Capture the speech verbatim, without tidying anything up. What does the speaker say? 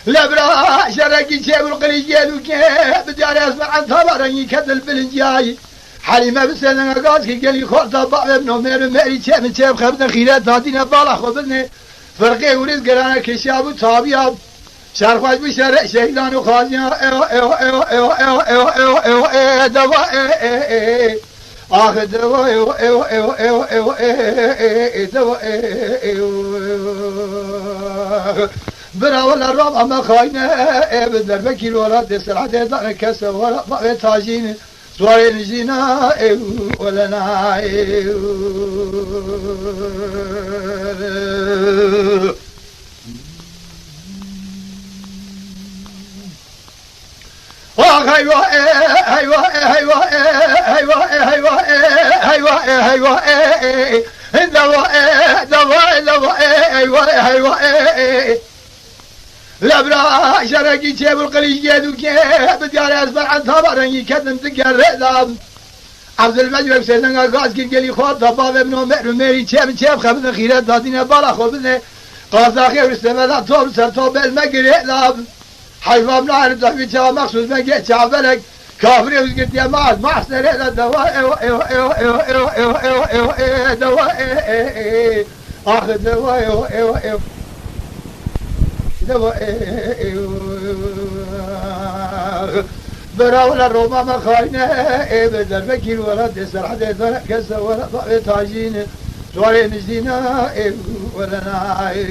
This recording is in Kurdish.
Lebra şerekî çêbû qilîjiyê dûkê, bi diyarê esmer entaba rengî ketil bilinciyayî. Helîme bi sênenga gaz kir gelî xorta bavê min o mêr û mêrî çê min çê bixebtin xîret dadîne bala xwe bidinê. Firqê ûriz gerane kişiyabû tabiya. Şer xweş bû şerê şehîdan û xaziyan. Ewa, ewa, ewa, ewa, ewa, ewa, ewa, ewa, e, dewa, e, e, e. Ax, dewa, ewa, ewa, ewa, ewa, ewa, e, e, e, e, dewa, e, e, e, ewa. Bira wela ram ame xayne, e, bi derbekî wela dê serhedê dane kese wela bavê tajîn. Suarê nijîna, e, welena, e. Ax, heywa, e, heywa, e, heywa, e, heywa, e, heywa, e, heywa, e, heywa, e, e, e, dewa, e, dewa, e, dewa, e, heywa, e, heywa, e, e, e. Lebra şerekî çêbû qilîjiyê dûkê, bi diyarê esmer entaba rengî ketin digerê da. Ebdulmecid wek sênenga gaz kir gelî xwe da bavê min o mêr û mêrî çê min çê bixebtin xîret dadîne bala xwe bidinê. Qazaxê û risteme da top ser top bel me girê da. Heyfa min a herî dawî çawa mexsûs me gê çavelek. Kafirê wî girtiye maz, maz nerê de dewa, ewa, ewa, ewa, e, dewa, e, e, e. Ax, dewa, ewa, ewa, ewa. Dewa, e, e, e, ewa. Bera wela Roma me xayne, e, bi derbekî wela dê serhedê dane kese wela bavê tajîne. Suarê nijdîna, e, welena, e.